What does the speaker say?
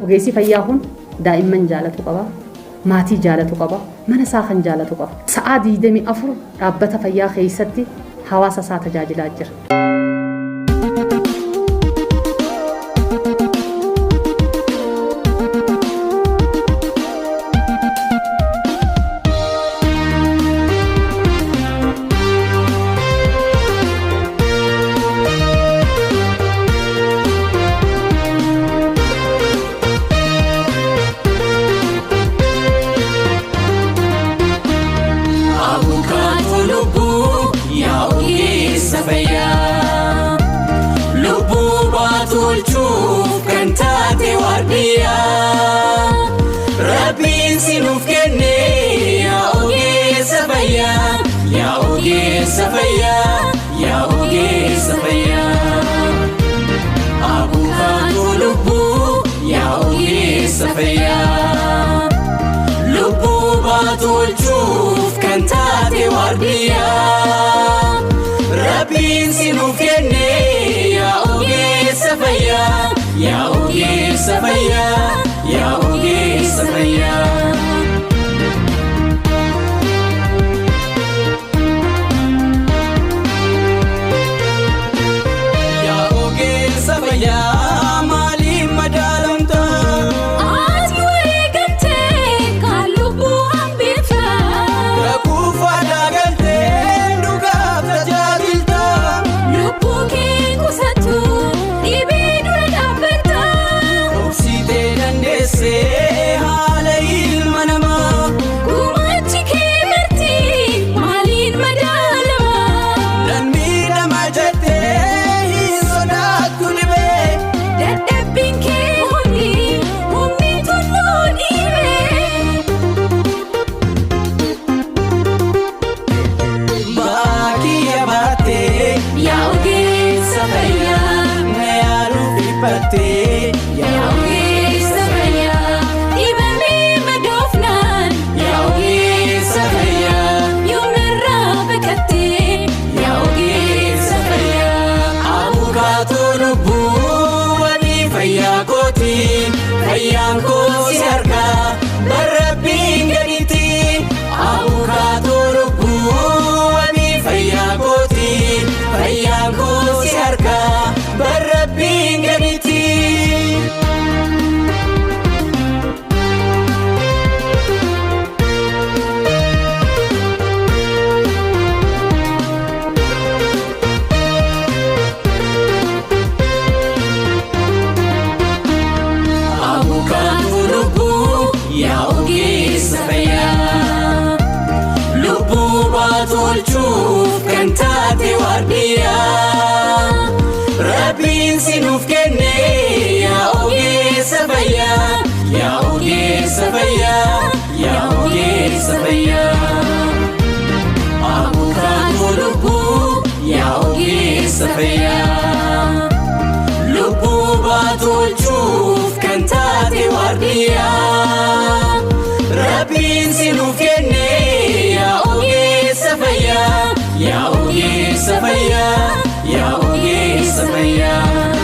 Ogeessi fayyaa kun daa'imman jaalatu qaba. Maatii jaalatu qaba. Mana isaa kan jaalatu qaba. Sa'aa 24 dhaabbata fayyaa keessatti hawaasa isaa tajaajilaa jira. Abukaatoo lubbuu yaa ogeessa fayyaa lubbuu baatu oolchuuf kan taate waardiyyaa rabbiin si nuuf kenne yaa ogeessa fayyaa yaa ogeessa fayyaa yaa ogeessa fayyaa. Abukaatoo lubbuu yaa ogeessa fayyaa. Lubbuu baatu oolchuuf kan taate waardiyyaa. Rabbiin si nuuf kenne yaa ogeessa fayyaa. Yaa ogeessa fayyaa. Yaa ogeessa fayyaa. Yaa ogeessa fayyaa maaliin madaalamta? Ati wareegamtee kan lubbuu hambifta. Rakuufaadhaa galtee dhugaaf tajaajilta. Lubbuu kee qusattu dhibee dura dhaabbatta. Obsitee dandeessee haala ilma namaa. Gumaachi kee marti maaliin madaalama? Nan miidhama jettee hin sodaattu dhibee. Dadhabbiin kee hundi humni tulluu dhiibee. Baakiyya baattee Yaa ogeessa fayyaa. na yaaluuf dhiphattee. Yaa ogeessa fayyaa dhibamee madoofnaan. Yaa ogeessa fayyaa. Yoomirraa baqattee Yaa ogeessa fayyaa. Abukaatoo lubbuu wabii fayyaa kooti. Fayyaan koo si harkaa barrabbiin gaditti. Abukaatoo lubbuu wabii fayyaa kooti. Fayyaan koo si harkaa barrabbiin gaditti. Abukaatoo lubbuu yaa ogeessa fayyaa. Lubbuu baatu oolchuuf kan taate waardiyyaa. Rabbiin si nuuf kenne yaa ogeessa fayyaa. Yaa ogeessa fayyaa. Yaa ogeessa fayyaa. Abukaatoo lubbuu yaa ogeessa fayyaa. Lubbuu baatu oolchuuf kan taate waardiyyaa. Rabbiin si nuuf kenne yaa ogeessa fayyaa. Yaa ogeessa fayyaa. Yaa ogeessa fayyaa.